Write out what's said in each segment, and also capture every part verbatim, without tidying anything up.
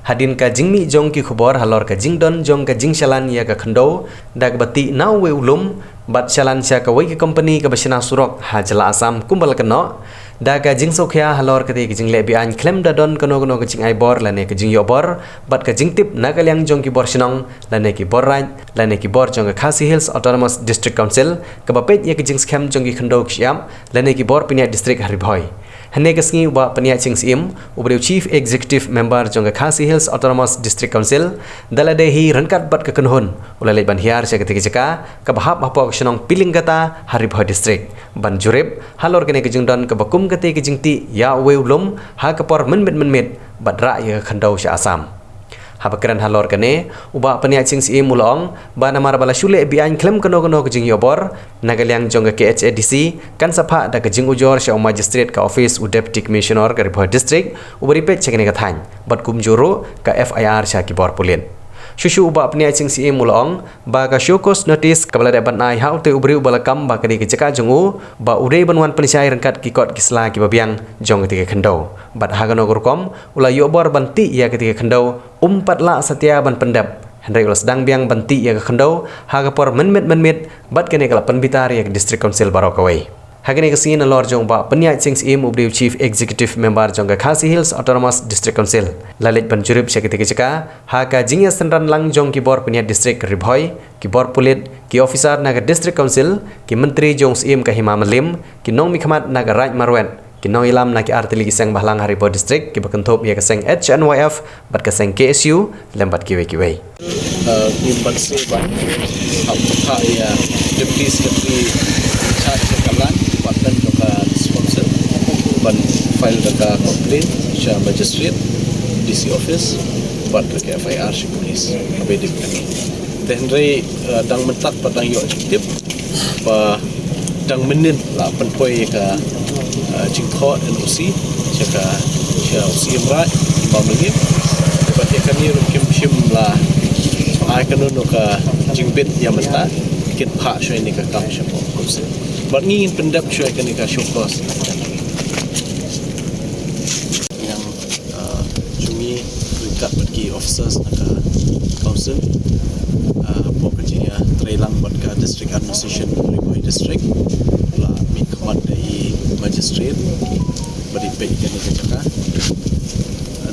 Hadien ka jingmih jong ki khubor halor ka jingdon jong ka jingshalan ïa ka khyndew da kaba tih na uwei u lum bad shalan sha kawei ka company kaba shna surok ha jylla Assam kumba la kynnoh, da ka jingsngewkhia halor katei ka jingleh be-aiñ khlem da don kano kano ka jingai bor lane ka jingïoh bor bad ka jingtip na ka liang jong ki bor shnong lane ki bor raid lane ki bor jong ka Khasi Hills Autonomous District Council kaba peit ïa ka jingskhem jong ki khyndew ki shyiap lane ki bor pynïaid district ha Ri Bhoi. Hynne ka sngi u Bah Pynïaid Sing Syiem, uba dei u Chief Executive Member jong ka Khasi Hills Autonomous District Council, da lade hi ryngkat bad ka kynhun, u la leit ban hiar sha katei ka jaka kaba hap hapoh ka shnong Pilingkata ha Ri Bhoi District ban jurip halor kane ka jingdon kaba kum katei ka jingtih ïa uwei u lum ha ka por mynmiet mynmiet bad rah ïa ka khyndew sha Assam. Haba kren halor kane, u Bah Pynïaid Sing Syiem u la ong ba namar ba la shu leh be-aiñ khlem kano kano ka jingïoh bor na ka liang jong ka K H A D C, kan sa phah da ka jingujor sha u Magistrate ka office u Deputy Commissioner ka Ri Bhoi District uba dei peit sha kane ka thaiñ bad kumjuh ruh ka F I R sha ki bor pulit. Shuh shuh u Bah Pynïaid Sing Syiem u la ong ba ka show cause notice kaba la dep ban ai ha utei u briew uba la kam ba ka dei ka jaka jong u ba u dei ban wan pynshai ryngkat ki kot ki sla kiba biang jong katei ka khyndew bad ha kano ka rukom u la ïoh bor ban tih ïa katei ka khyndew, um pat lah satia ban pyndep. Hynrei u la sdang biang ban tih ïa ka khyndew ha ka por mynmiet mynmiet bad kane ka la pynbitar ïa ka District Council baroh kawei. Ha kane ka sngi nalor jong u Bah Pynïaid Sing Syiem uba dei u Chief Executive Member jong ka Khasi Hills Autonomous District Council, la leit ban jurip sha katei ka jaka ha ka jingïasynran lang jong ki bor pynïaid district Ri Bhoi, ki bor pulit, ki officer na ka District Council, ki myntri jong u Syiem ka Hima Mylliem, ki nongmihkhmat na ka Raid Marwet, ki nongïalam na ki artylli ki seng bhalang ha Ri Bhoi District kiba kynthup ïa ka seng H N Y F bad ka seng K S U lem bad kiwei kiwei. Uh, ngim banse ban hap ka ïa Deputy Secretary in charge ka land department jong ka District Council ban file da ka complaint sha magistrate, D C office bad ka F I R sha police. Ka ba dei kane. Te hynrei, uh, dang mynta pat dang ïoh jingtip ba dang mynnin la pynpoi ka, uh, jingthoh N O C sha ka, sha u Syiem Raid Hima Mylliem. Bad ïa kane ruh kim shym la ai kano kano ka jingbit ïa mynta, kin phah shuwa ïa kane ka kam sha pdeng council. Bad ngi ngin pyndep shuwa ïa kane ka show cause. Ïa, uh, jong ngi ryngkat bad ki officers na ka council, uh, hapoh ka jingïatreilang bad ka District Administration Ri Bhoi District, la mihkhmat da i magistrate ba dei peit ïa kane ka jaka,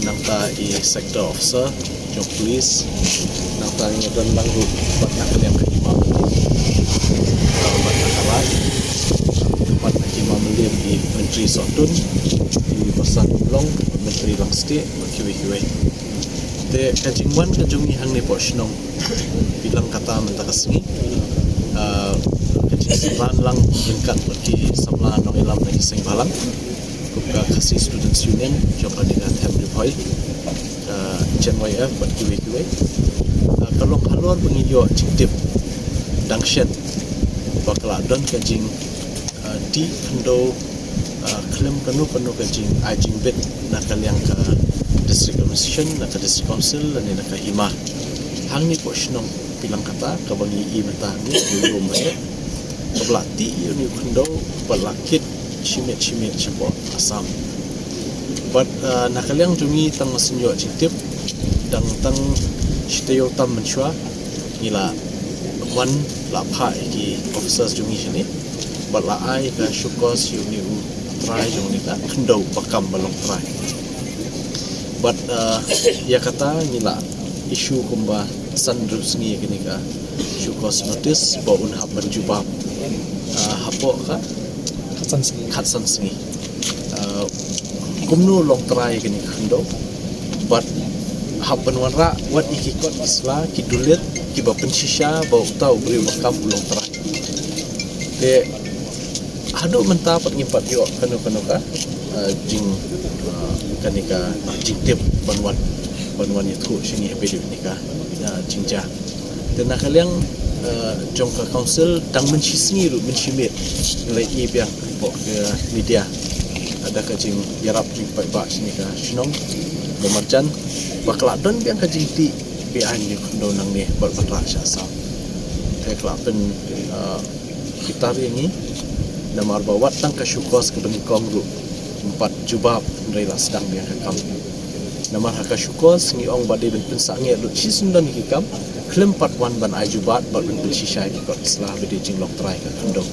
nangta i sector officer jong police, nangta ngi don lang ruh bad na ka liang ka Hima Mylliem, uh, bad na ka Raid, bad na ka Hima Mylliem i Myntri Sohtun, i Bah San Umlong, Myntri Langstieh, bad kiwei kiwei. Te ka jingwan ka jong ngi hangne hapoh shnong Pilangkata mynta ka sngi, uh, ka jingsynran lang ryngkat bad ki samla nongïalam na ki seng bhalang, kum ka Khasi Students Union jong kane ka Them Ri Bhoi, uh, H N Y F bad kiwei kiwei. Uh, ka long halor ba ngi ïoh jingtip dang shen ba ka la don ka jing, uh, tih khyndew, uh, khlem kano kano ka jingai jingbit na ka liang ka District Administration, na ka District Council lane na ka Hima. Hangne hapoh shnong Pilangkata kaba ngi ïohi mynta hangne, ïohi mynta, kaba la tih ïa une u khyndew bad la kit shimet shimet shapoh Assam. Bad, uh, na ka liang jong ngi tang ba shu ïoh jingtip, dang tang shi taïew tam mynshuwa ngi la wan la phah ïa ki officers jong ngi shane bad la ai ka show cause ïa une u trai jong une ka khyndew ba kam ba long trai. Bad, uh, ïa kata ngi la issue kumba san ruh sngi ïa kane ka show cause notice ba un hap ban jubab, uh, hapoh ka khatsan sngi. Khatsan sngi. Uh, kumno long trai ïa kane ka khyndew bad hap ban wanrah wat ïa ki kot ki sla, ki dulit kiba pynshisha ba uta u briew ba kam u long trai. Te haduh mynta pat ngim pat ïoh kano kano ka, uh, jing, uh, kane ka jingtip ban wan, ban wan ïathuh sha ngi ha pdeng kane ka, uh, jingjia. Te na ka liang, uh, jong ka council tang mynshisngi ruh mynshimet ngi la ïohi biang hapoh ka media, uh, da ka jingïarap jingpaidbah sha kane ka shnong ba marjan ba ka la don biang ka jingtih be-aiñ ïa u khyndew nangne bad ban rah sha Assam. Te ka la pyn, uh, bitar ïa ngi namar ba wat tang ka show cause kaba nyngkong ruh ym pat jubab hynrei la sdang biang ka kam. Namar ha ka shukor sngi ong ba dei ban pynsangeh lut shisyndon ïa ki kam, khlem pat wan ban ai jubab bad ban pynshisha ïa ki kot sla ba dei jinglong trai ka khyndew.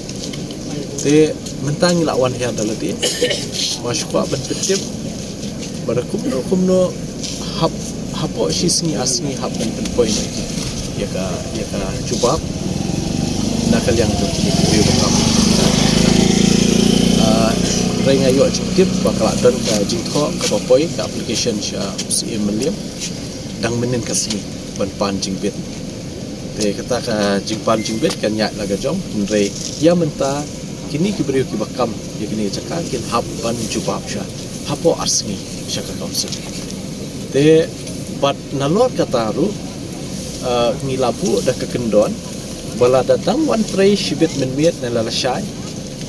Te mynta ngi la wan hiar da lade, ma shu kwah ban pyntip ba da kumno kumno hap, hapoh shi sngi ar sngi hap ban pynpoi noh ïa ka, ïa ka jubab na ka liang jong kine ki briew ba kam. Ah, hynrei nga ïoh jingtip ba ka la don ka jingthoh kaba poi ka application sha u Syiem Mylliem dang mynnin ka sngi ban pan jingbit. Te kata ka jingpan jingbit kan ïaid la ka jong, hynrei ïa mynta kine ki briew kiba kam ïa kine ki jaka kin hap ban jubab sha hapoh ar sngi sha ka council. Te bad nalor kata ruh, ah, ngi la buh da ka kyndon ba lada dang wan trei shibit mynmiet ne la lashai,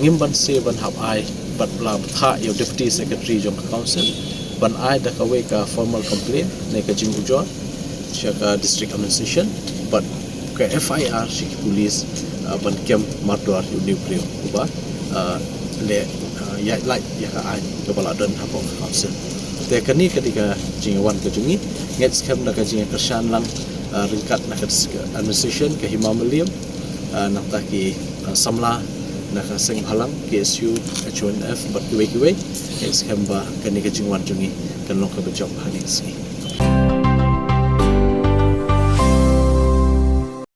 ngim banse ban hap ai, bad la bthah ïa u Deputy Secretary jong ka council ban ai da kawei ka formal complaint ne ka jingujor sha ka District Administration bad ka F I R sha ki police, ah, ban kem mardor ïa une u briew uba, ah, leh, ah, ïaid lait ïa ka aiñ kaba la don hapoh ka council. Te kane ka dei ka jingwan ka jong ngi, ngeit skhem da ka jingkyrshan lang, ah, ryngkat na ka District Administration ka Hima Mylliem, ah, nangta ki, ah, samla na ka seng bhalang, K S U, H O N F bad kiwei kiwei. Ngeit skhem ba kane ka jingwan jong ngi kan long kaba jop ha kane ka sngi.